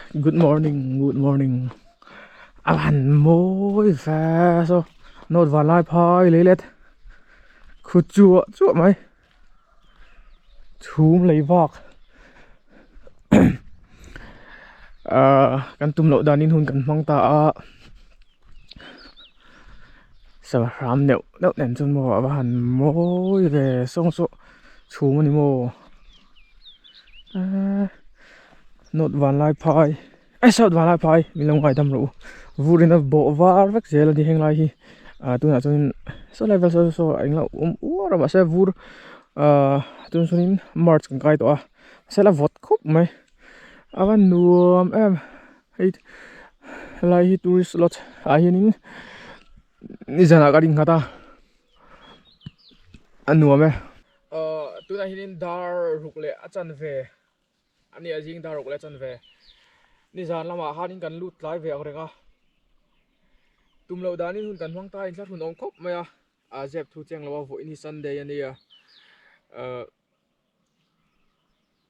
Good morning, good morning. A han mawi ve saw note van lai phai lei let khu chuah chuah mai chhum lei vak ah kan tum loh danin hun kan hmang ta a sava hram neuh neuh nen chuan maw a va han mawi ve sawng saw chhum a ni maw eee note van lai phai eh south van lai phai min lo ngaidam rawh u vur in a bawh var vek zel a ni heng lai hi ah tunah chuan saw lai vel saw saw a englo awm uar a mahse vur ah tun chuanin march kan kai tawh a mahse la vawt khawp mai a va nuam em hei helai hi tourist lodge ah hianin nizanah ka ring nghat a a nuam e. Ahh tunah hianin dar ruk leh a chanve a nia zing dar ruk leh a chanve nizan lamah khanin kan lut tlai ve ang reng a tum loh danin hun kan hmang ta a inthlahrun awm khawp mai a a zep thu cheng lo a vawiin hi sunday a nia ahh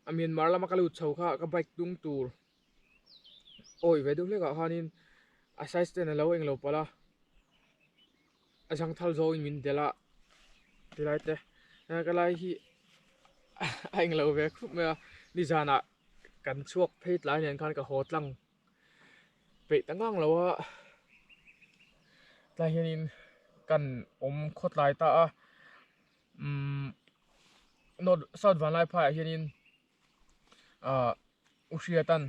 a Myanmar lama ka lut chho kha ka bike tung tur awih ve deuh hlek ah khanin a size ten a lo englo palh a. A zangthal zawngin min delh a tilai te ka lai hi a englo ve khup mai a nizanah kan chhuak phei tlai nen khan ka haw tlang peih ta ngang lo a tlai hianin kan awm khawtlai ta a umm north south vanlaiphai ah hianin ah u hriatan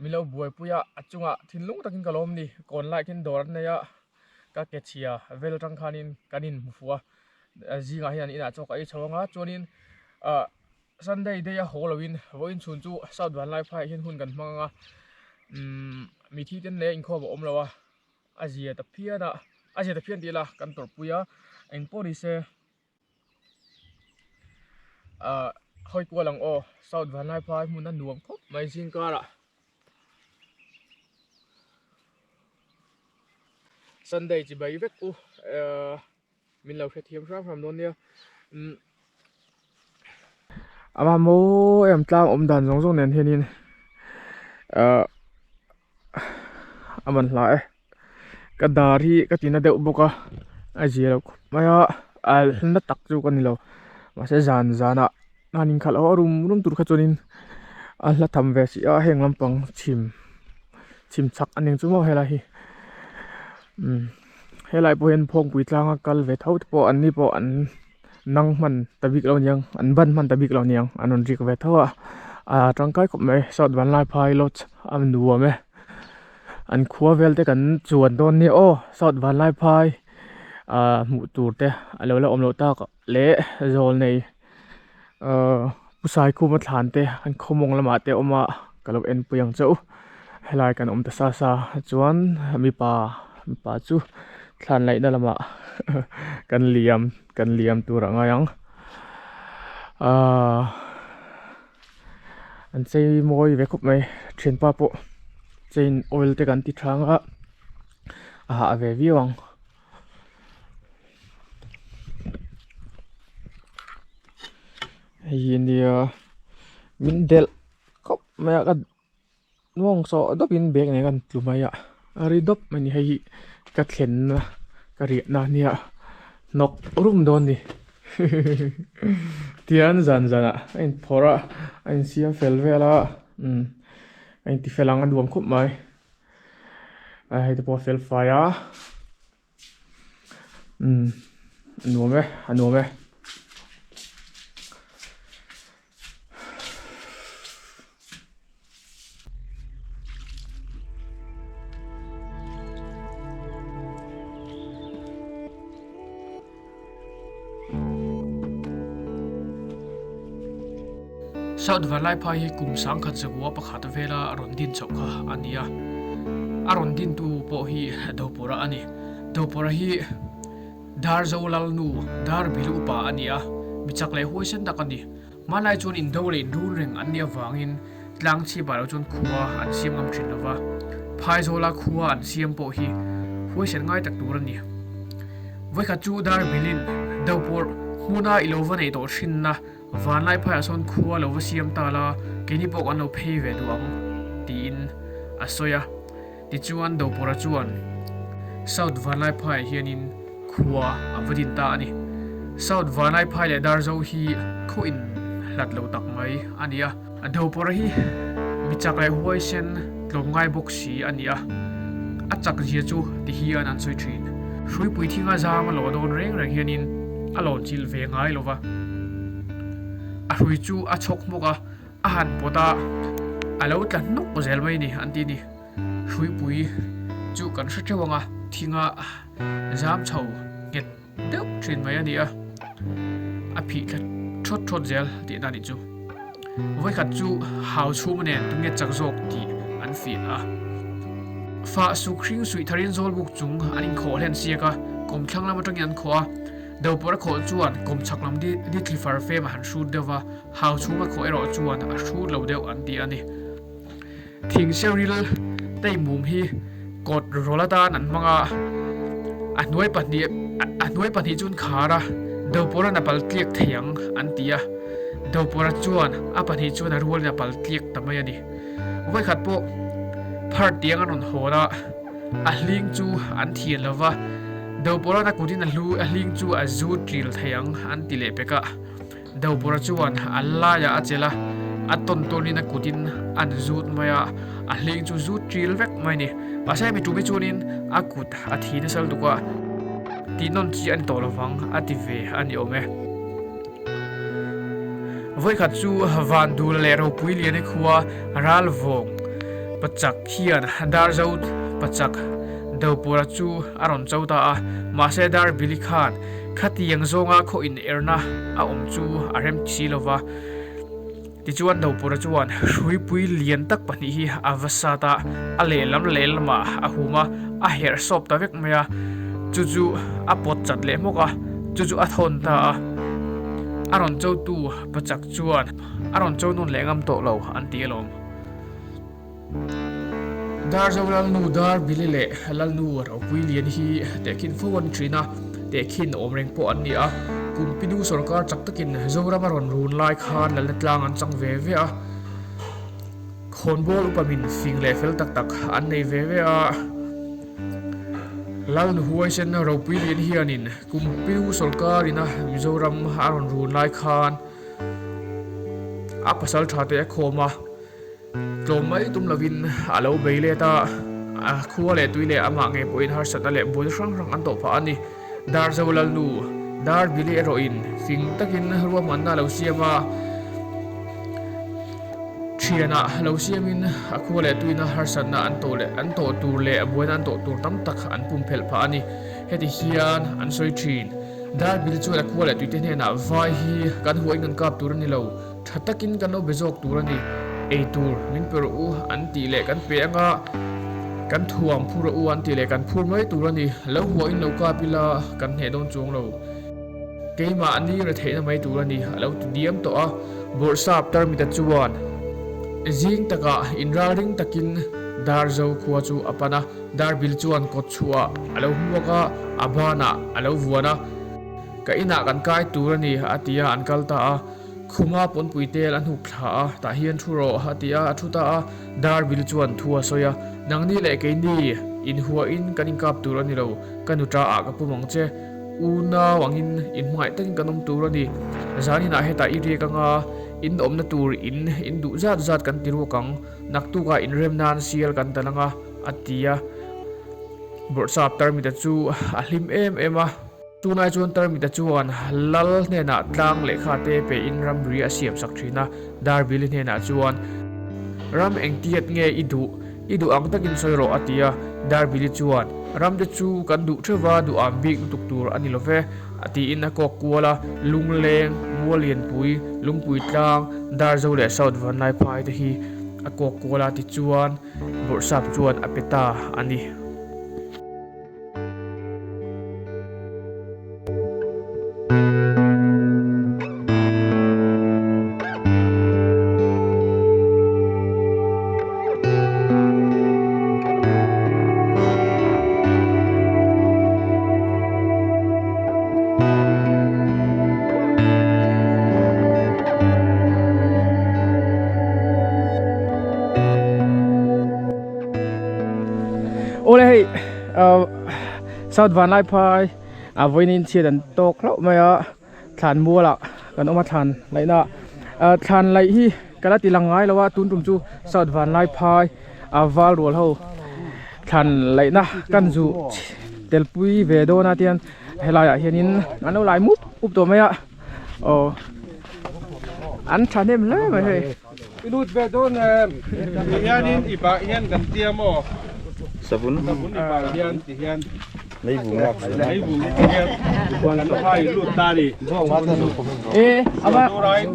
min lo buaipui a a chungah thinlung takin ka lawm ni kawn lai khin dawr an nei a ka ke chhia vel atang khanin kan inhmu fuh a zingah hian an inah chaw ka ei chho anga chuanin ah sunday day a haw loin vawiin chhun chu south vanlaiphai ah hian hun kan hmang anga umm mithi ten leh inkhawm a awm lo a a zia ta phian a a zia ta phian tih ila kan tawrhpui a engpawh ni se. Ah hawi kual ang aw south vanlaiphai hmun a nuam khawp mai zing karah sunday chi bai vek u ehh min lo hrethiam hram hram dawn nia umm ama mawi em tlang awm dan zawng zawng nen hianin ah a man hla e. Ka dar hi ka ti na deuh bawk a a zia lo khawp mai a a na tak chu ka ni lo mahse zan zanah an inkhalh ho a rum rum tur kha chuanin a hla tham ve si a heng lampang chhim chhim chhak a ning chu maw helai hi umm helai pawh hian phawngpui tlanga kal ve tho te pawh an ni pawh an nang hman ta bik lo aniang an ban hman ta bik lo aniang an rawn rik ve tho a a tangkai khawp mai south vanlaiphai lodge a nuam e. An khua vel te kan chuan dawn nia aw south vanlaiphai ah hmuh tur te a lo la awm loh tak leh zawl nei ahh pu saikhuma thlan te an khaw mawng lamah te a awm a ka lo en pui ang che u helai kan awm ta sa sa chuan mipa mipa chu thlan laih na lamah kan liam kan liam tur a ngai ang ahh. An chei mawi ve khawp mai thianpa pawh chain oil te kan ti thang a a hah ve viau ang. Hei hi nia min delh khawp mai a ka nuang sawh dawp in bag nen khan tlu mai a a ri dawp mai a ni hei hi ka thlenna ka riahna ania hnawk rum dawn a ni tihian zan zanah a inphawrh a a insiam fel vel a umm a inti fel ang a nuam khawp mai a hei te pawh a fel fai a umm a nuam e a nuam e. South Vanlaiphai hi kum sangkhat zakua pakhat vela rawn din chhoh kha a ni a, a rawn dintu pawh hi Dopawrha a ni. Dopawrha hi Darzo Lalnu, Darbil upa a ni a, mi chak leh huaisen tak a ni. Hmanlai chuan indo leh inrun reng an nih avangin tlang chhipah lo chuan khua an siam ngam thin lova, Phaizawla khua an siam pawh hi huaisen ngai tak tur a ni. Vawikhat chu Darbilin Dopawrh hmuna i lo va neih tawh hrinna Vanlai phaiah sawn khua lo va siam ta la, keini pawh kan lo phei ve duh ang. tiin a sawi a. Tichuan Dopawrha chuan South Vanlaiphaiah hianin khua a va din ta a ni. South Vanlaiphai leh Darzo hi khaw in hlat lo tak mai a ni a. Dopawrha hi mi chak leh huaisen tlawmngai bawk si a ni a, a chak zia chu ti hian an sawi thin. Hruipui thinga zam a lawh dawn reng reng hianin a lawn chilh ve ngai lo va, a hrui chu a chhawk hmawk a, a han pawt a, a lo tla hnawk zel mai a ni an ti a ni. Hruipui chu kan hre teuh ang a, thinga zam chho nghet deuh thin mai a ni a, a phih thla thawt thawt zel tihna a nih chu. Vawikhat chu hau chhum nen tunge chak zawk tih an fiah a. Fah suk hring suih tharin zawlbuk chung an inkhawh hlen siak a, kawmthlang lam atangin an khawh a, Dopawrh a khawh chuan kawmchhak lam di thli far fem a han hrut deuh va, hau chhum a khawh erawh chuan a hrut lo deuh an ti a ni. Thing seril teimum hi kawt rawl atan an hmang a, a hnuai pahnih a hnuai pahnih chu an khar a, Dopawrha'n a pal tliak thei ang an ti a, Dopawrha chuan a pahnih chuan a rualin a pal tliak ta mai a ni. Vawikhat pawh phar tiang an rawn hawn a, a hling chu an thian lo va, Dopawrha'n a kutin a hlu a hling chu a zu ṭil thei ang an ti leh pek a. Dopawrha chuan a laiah a chelh a, a tawn tawnin a kutin an zut mai a, a hling chu zut ṭil vek mai a ni. Mahse mi ṭumi chuanin a kut a thi nasa lutuk a, tih nawn chi a ni tawh lovang a ti ve a ni awm e. Vawikhat chu Vandula leh Ropui Liani khua Ralvawng pachak hian Darzo pachak Dopawrha chu a rawn cho ta a, mahse Darbili khan Khatiang zawnga khaw in erna a awm chu a rem si lo va. Tichuan Dopura chuan hruipui lian tak pahnih hi a va sat a, a lehlam lehlamah a hum a, a herh sawp ta vek mai a, chu chu a pawt chat leh hmawk a, chu chu a thawn ta a. A rawn chotu pachak chuan a rawn cho nawn leh ngam tawh lo an ti alawm. Darzo Lalnu Dar Bili leh Lalnu Ropui Lian hi tehkhin fo an ni thin a, tehkhin awm reng pawh an ni a. Kumpinu sorkar chak takin Zoram a rawn run lai khan Lalna tlang an chang ve ve a, khawnbawl upa min fing leh fel tak tak an nei ve ve a. Lalnu huaisen Ropui Lian hianin Kumpinu sorkar ina Mizoram a rawn run lai khan a pasal tha te a khawm a. Tlawm mai tum lovin a lo bei let a, a khua leh tui leh amah ngei pawhin harsatna leh buaina hrang hrang an tawh phah a ni. Darzo Lalnu, Dar Bili erawhin fing takin ruahmanna a lo siam a, thianah lo siamin a khua leh tuina harsatna an tawh leh an tawh tur leh buaina an tawh tur tam tak an pumphelh phah a ni. Heti hian an sawi thin. Dar Bili chuan a khua leh tuite hnenah vai hi kan huain kan kap tur a ni lo. Tha takin kan lo be zawk tur a ni. Ei tur min pe rawh u an tih leh kan pe anga kan thuam phur rawh u an tih leh kan phur mai tur a ni. Lo huahin lo kap ila kan hneh dawn chuang lo. Keimah ni re theihna mai tur a ni a lo ti diam tawh a. Bawrhsap Tarmita chuan zing takah inralring takin Darzo khua chu a pan a. Darbil chuan kawt chhuah a lo hmuak a, a banah a lo vuan a. Ka inah kan kai tur a ni a ti a, an kal ta a. Khuma pawnpui tel a hnuk thla a, tah hian thu rawh a ti a, a thu ta a. Darbil chuan thu a sawi a, Nangni leh keini inhuahin kan inkap tur a ni lo, ka nuta ah ka pum ang che. U nau angin inhmangaih takin kan awm tur a ni. Zaninah hetah i riak anga in awmna tur in in duh zat zat kan ti ruak ang, naktukah inrem nan sial kan dal anga a ti a. Bawrhsap Tarmita chu a hlim em em a. Tunai chuan Tarmita chuan Lal hnenah tlang lehkha te pein ramri a siam sak thin a, Darbili hnenah chuan, Ram engtiat nge i duh? I duh ang takin sawi rawh a ti a, Darbili chuan, Ram te chu kan duh theuva duh am bik lutuk tur a ni lo ve, a tiin a kawk kual a, Lungleng, Muallianpui, Lungpui tlang, Darzo leh South Vanlaiphai te hi a kawk kual a tichuan Bawrhsap chuan a pe ta a ni. Awle hei South Vanlaiphai a vawiin chhiat an tawk hlauh mai a thlan mualah kan awm a thlan laihna ah thlan laih hi ka la ti lang ngai lo a tun tum chu South Vanlaiphai a val rual ho thlan laihna kan zu telpui ve dawn a tian helaiah hianin an lo lai mup mup tawh mai a aw an thahnem hle mai hei. I lut ve dawn em? Ti hianin i bah hian kan tia maw? Savun. Savun i bah hian ti hian. Leivung lak se. Leivung ti hian kan hai lut ta ni. E ava. Turain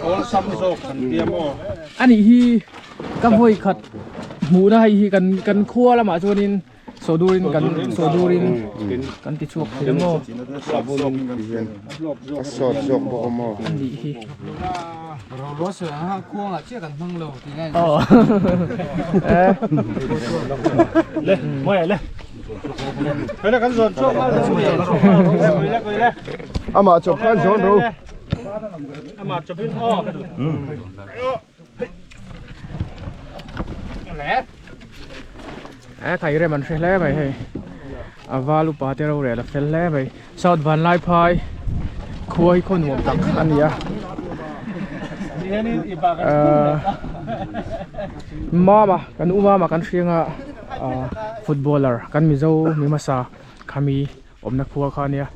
awl sam zawk kan tia maw? Ani hi ka vawi khat hmuhna hei hi kan kan khua lamah chuanin Sawdurin kan sawdurin kan ti chhuak thei maw? A sawt zawk bawk a maw? A nih hi. Amah chawp khan zawn ro. E khai rem an hre hle mai hei a val upa te rorel a fel hle mai south vanlaiphai khua hi khaw nuam tak a ni a ahh mama kan u mama kan hriang a ahh footballer kan mizo mi hmasa khami awmna khua kha a nia.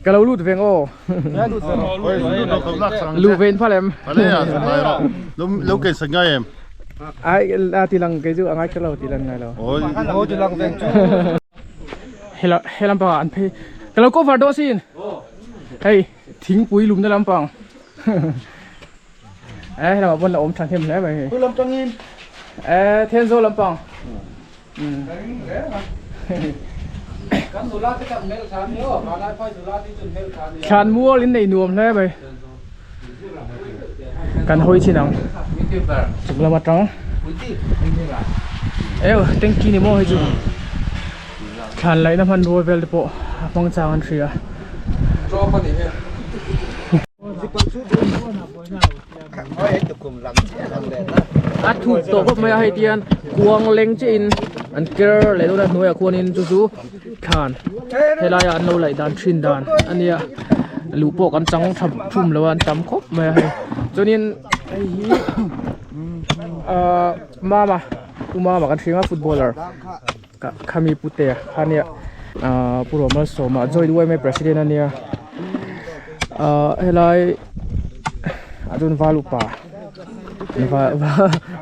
Ka lo lut veng aw. Lu vein phal em. Lo ke sak ngai em. Ai a ti lang kei chu angai kher lo ti lan ngai lo. Oi ti lang veng chu. Hela helam pangah an phei. Ka lo cover dawn sin. Hei thingpui lumna lampang. E helamah pawn la awm tha hnem hle mai hei. Lam tangin. E Thenzawl lampang. Kan nula te kan hmel tha ni aw, Vanlaiphai nula te chu hmel tha ni. Thlan mual in nei nuam hle mai. Kan hawi chin ang. Chuk lam atang. Eo tanki ni maw hei chu. Thlan laihna hmanrua vel te pawh a hmang chang an hria. A thuk tawh khawp mai a hei tian kuang leng chiah in an ker leh dawn a hnuaiah khuanin chu chu thlan helai ah an lo laih dan thin dan a nia luh pawh kan chang tha thum lo a an tam khawp mai a hei chuanin hei hi ahh mama u mama kan hria ang a footballer khami putea kha nia ahh pu Ruahmalsawma joint yma president a nia ahh helai ah chuan val upa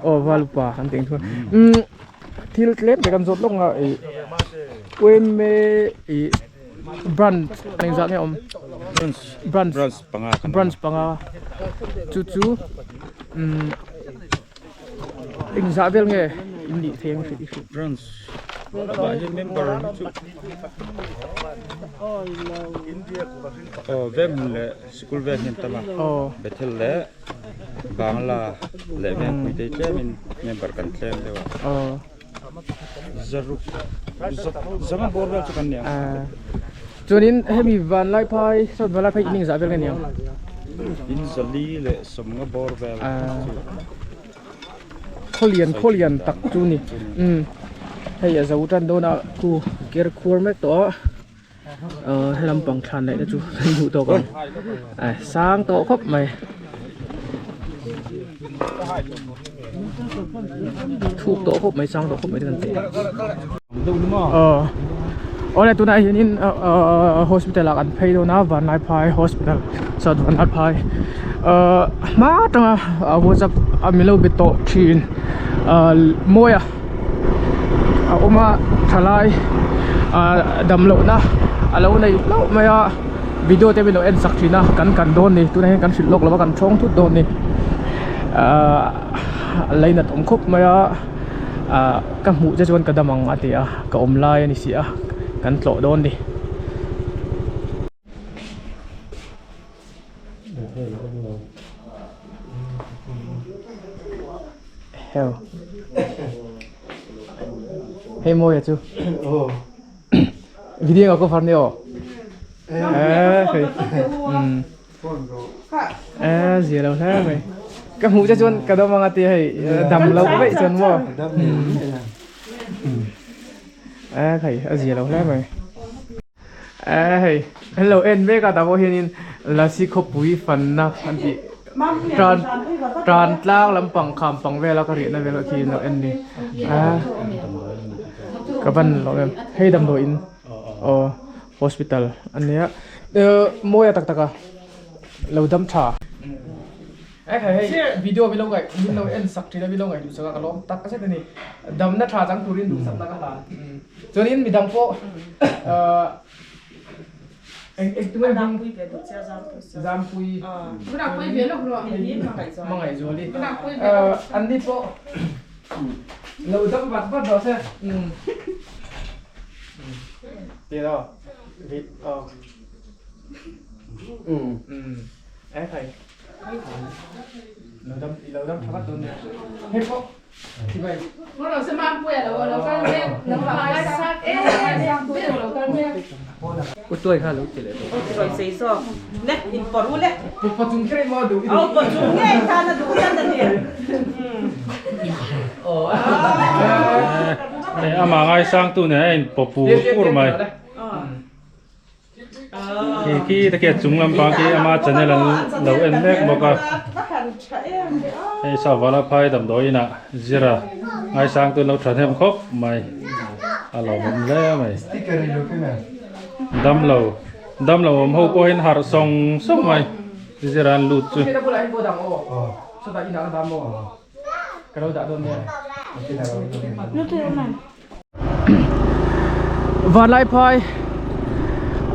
aw val upa an tih ang chuan umm thil tlem te kan zawt lawk ang a ih yma ih branch engzah nge a awm branch branch panga chu chu umm. Engzah vel nge in nih thei ang hrilh i hrilh. Branch ah hian member hi chu aw veng hmun leh sikul veng hian tam a Bethel leh Bangla leh Vengpui te hi tlemin member kan tlem deuh a zaruk zanga bawr vel chu kan ni ang. Chuanin hemi Vanlaiphai South Vanlaiphai in engzah vel nge ni ang? In zali leh sawmnga bawr vel chu. Khawlian khawlian tak chu ni. Umm hei a zo tan dawn a khu ker khuar mek tawh a ahh he lampang thlan laih na chu kan hmuh tawk ang a sang tawh khawp mai. Thuk tawh khawp mai sang tawh khawp mai te kan ti. Aw awle tunah hianin ahh hospital ah kan phei dawn a Vanlaiphai hospital chuan Vanlaiphai ahh hma atanga whatsapp a min lo be tawh thin ahh mawi a a awm a thalai ahh damlohna a lo nei hlauh mai a video te min lo en sak thin a kan kan dawn a ni tunah hian kan hrilh lawk lo va kan thawng thut dawn a ni ahh lainat awm khawp mai a ahh ka hmuh che chuan ka dam ang a ti a ka awm lai a ni si a kan tlawh dawn a ni. Hell hei mawi a chu video nga cover ni aw eh hei eh zia lo hle mai. Ka hmuh che chuan ka dam anga tia hei dam loh veih chuan maw. E khai a zia lo hle mai. E hei an lo en mek a tah pawh hianin Lasi khawpui fanna an tih tan tan tlang lampang kham pang vela ka riahna vel khi an lo en ni. A ka van lo em hei damdawiin aw hospital a nia mawi a tak tak a. Lo dam tha. E khai hei video mi lo ngaih min lo en sak thin a mi lo ngaih duh sak a ka lawm tak zet a ni. Damna tha chang turin duh sakna ka hlan. Chuanin midang pawh eng eng tunge hming Zampui Hmangaih Zuali anni pawh lo dam vat vat rawh se. Tiraw E khai. Lo dam lo dam tha vat dawn nia. Hei pawh chi bai. Utuai kha lo ti leh tawh. Rawn sei zawk. Le in pawr u le. Pawh chung kher in maw duh i duh. Aw pawh chung ngei khan a duh tlat a ni. Hei amah ngaisangtu nen a inpawh pur pur mai. Khi khi te khi a chung lampang khi ama channel an lo en mek bawk a hei Savala phai damdawi inah zira ngaisang tun lo thahnem khawp mai a lawmawm hle mai damlo damlo awm ho pawhin harh sawng sawng mai zira an lut chu. Vanlaiphai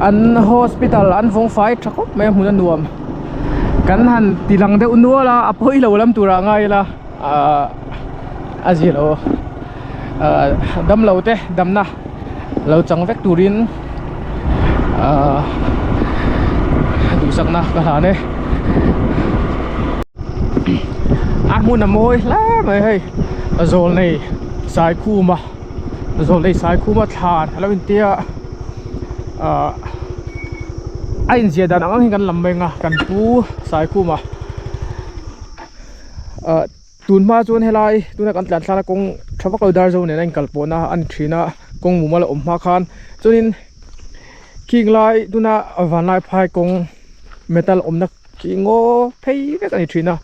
an hospital an vawng fai tha khawp mai a hmun a nuam kan han ti lang deuh nual a a pawi lo lam turah ngai ila ahh a zia lo ahh damlo te damna lo chang vek turin ahh duhsakna ka hlan e a hmun a mawi hle mai hei zawl nei Saikhuma zawl nei Saikhuma thlan a lo intia ahh a inziah dan ang ang hi kan lam mai ang a kan pu Saikhuma ahh tun hma chuan helai tuna kan tlan thlana kawng tha vak lo dar zo nen a inkal pawhna a ni thin a kawng mumal a awm hma khan chuanin khing lai tuna vanlai phai kawng metal awmna. Khi ngaw phei vek a ni thin a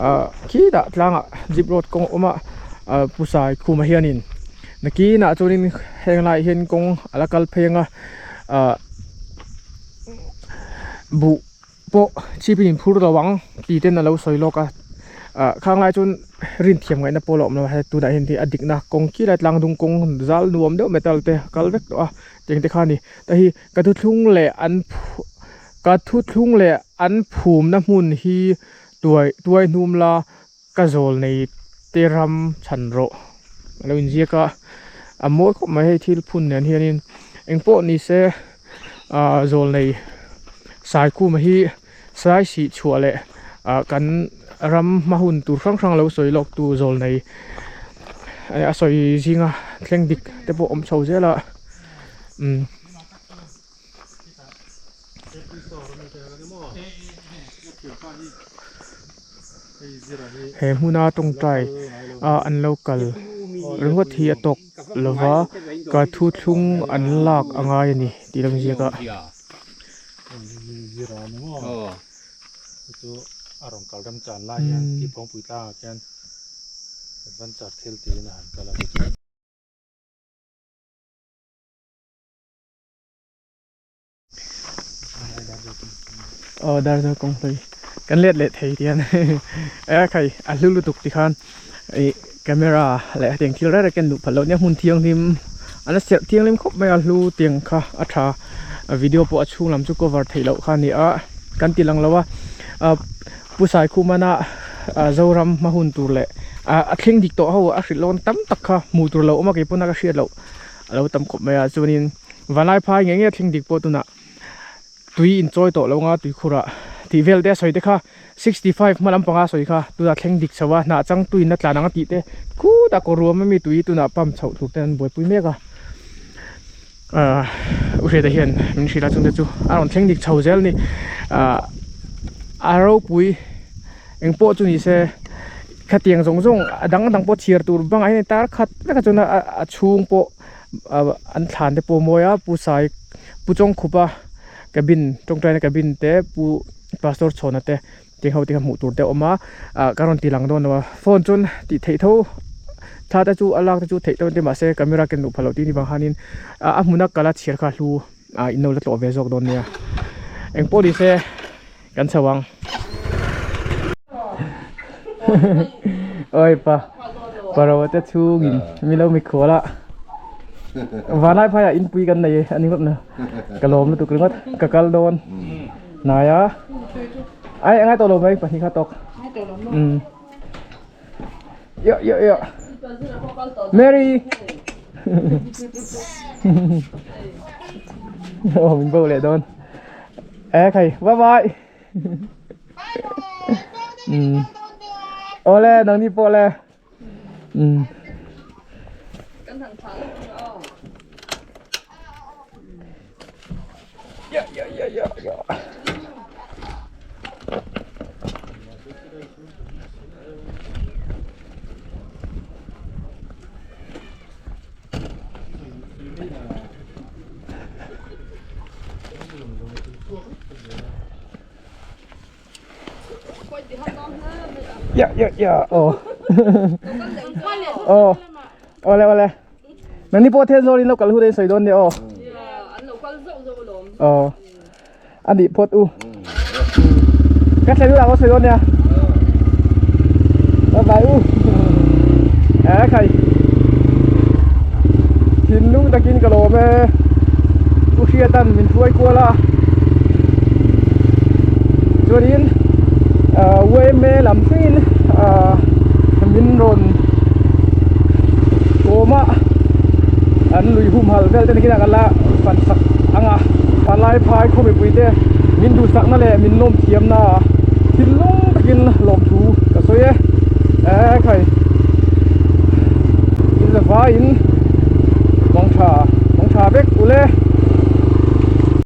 ah khitah tlangah jeep road kawng a awm a ah pu sai khumah hianin nakinah chuanin heng laiah hian kawng a la kal phei ang a ah buh pawh chhip in inphur lo ang tih ten a lo sawi lawk a ah khang lai chuan rin thiam ngaihna pawh a la awm lo a hei tunah hian a dikna kawng khi lai tlang dung kawng zal nuam deuh metal te a kal vek tawh a tiang te kha a ni hei hi ka thuthlung leh an Ka thuthlung leh an phumna hmun hi tuai tuai hnum la ka zawl nei te ram chhan rawh a lo inziak a, a mawi khawp mai hei thil phun nen hianin engpawh ni se ah zawl nei Saikhuma hi sai sih chhuah leh ah kan ram hma hun tur hrang hrang lo sawi lawk tu zawl nei a sawi zinga thleng dik te pawh awm chho zel a umm. He hmuna tawngtai a an lo kal ringawt hi a tawk lova ka thu thlung an lak a ngai a ni tih lam ziak a. Aw Darzo kawng hlui kan let leh thei tian e khai a hlu lutuk ti khan ih camera leh hetiang thil reng reng ken luh phal loh nia hmun thianghlim an la serh thianghlim khawp mai a hlu tiang kha a tha video pawh a chhung lam chu cover theih loh kha a ni a kan ti lang lo a ah Pu Saikhumana Zoram hma hun tur leh a thleng dik tawh ho a hrilh lawn tam tak kha hmuh tur lo awm a keipawh na ka hriat loh a lo tam khawp mai a chuanin vanlai phai ngei ngei a thleng dik pawh tunah tui inchawi tawh lo anga tuikhurah tih vel te a sawi te kha 65 hma lampanga a sawi kha tunah thleng dik chho a hnah chang tuiin a tlan ang a tih te khutah kawr ruam ami tui tunah pump chhoh tur te an buaipui mek a ahh u hriata hian min hrilh a chungte chu a rawn thleng dik chho zel a ni ahh a ropui engpawh chu ni se. Khatiang zawng zawng a dang dang pawh chhiar tur bangah hian tar khat vek a chuan a chhung pawh an thlan te pawh a mawi a pu sai pu chawngkhupa cabin tawngtaina cabin te pu pastor chhawna te tih ho te kha hmuh tur te a awm a ah ka rawn ti lang dawn lo a phone chuan tih theih tho thla te chu a lak te chu theih dawn te mahse camera ken duh phah loh tih ni vang khanin a hmuna kala chhiar kha a hlu ah in lo la tlawh ve zawk dawn nia engpawh ni se kan chho ang oi pa paro te chhungin milo mikhual a vanlai phaiah inpui kan nei a ni ngawt na ka lawm lutuk ringawt ka kal dawn. Nai a. Ai angai tawh lo mai pahnih kha tawk. Um. Yo yo yo. Mary. Oh min bo leh dawn. E khai bye bye. Um. Ole nang ni pawh le. Um. Ya ya ya ya ya. Ya ya ya. Oh. Oh. Ole ole. Nangni pawh thel zawrin lo kal hun a insawi dawn nia aw. Aw. A nih phawt u. Ka thlen hunah pawh sawi dawn nia. Bye bye u. E khai. Thinlung takin ka lawm e. U Hriatan min hruai kual a. Chuanin UMA lam thlengin min rawn kawm a an lui humhal vel te nikin ah kan la fan sak ang a palai phai khaw mipui te min duhsakna leh min lawm thiamna thinlung.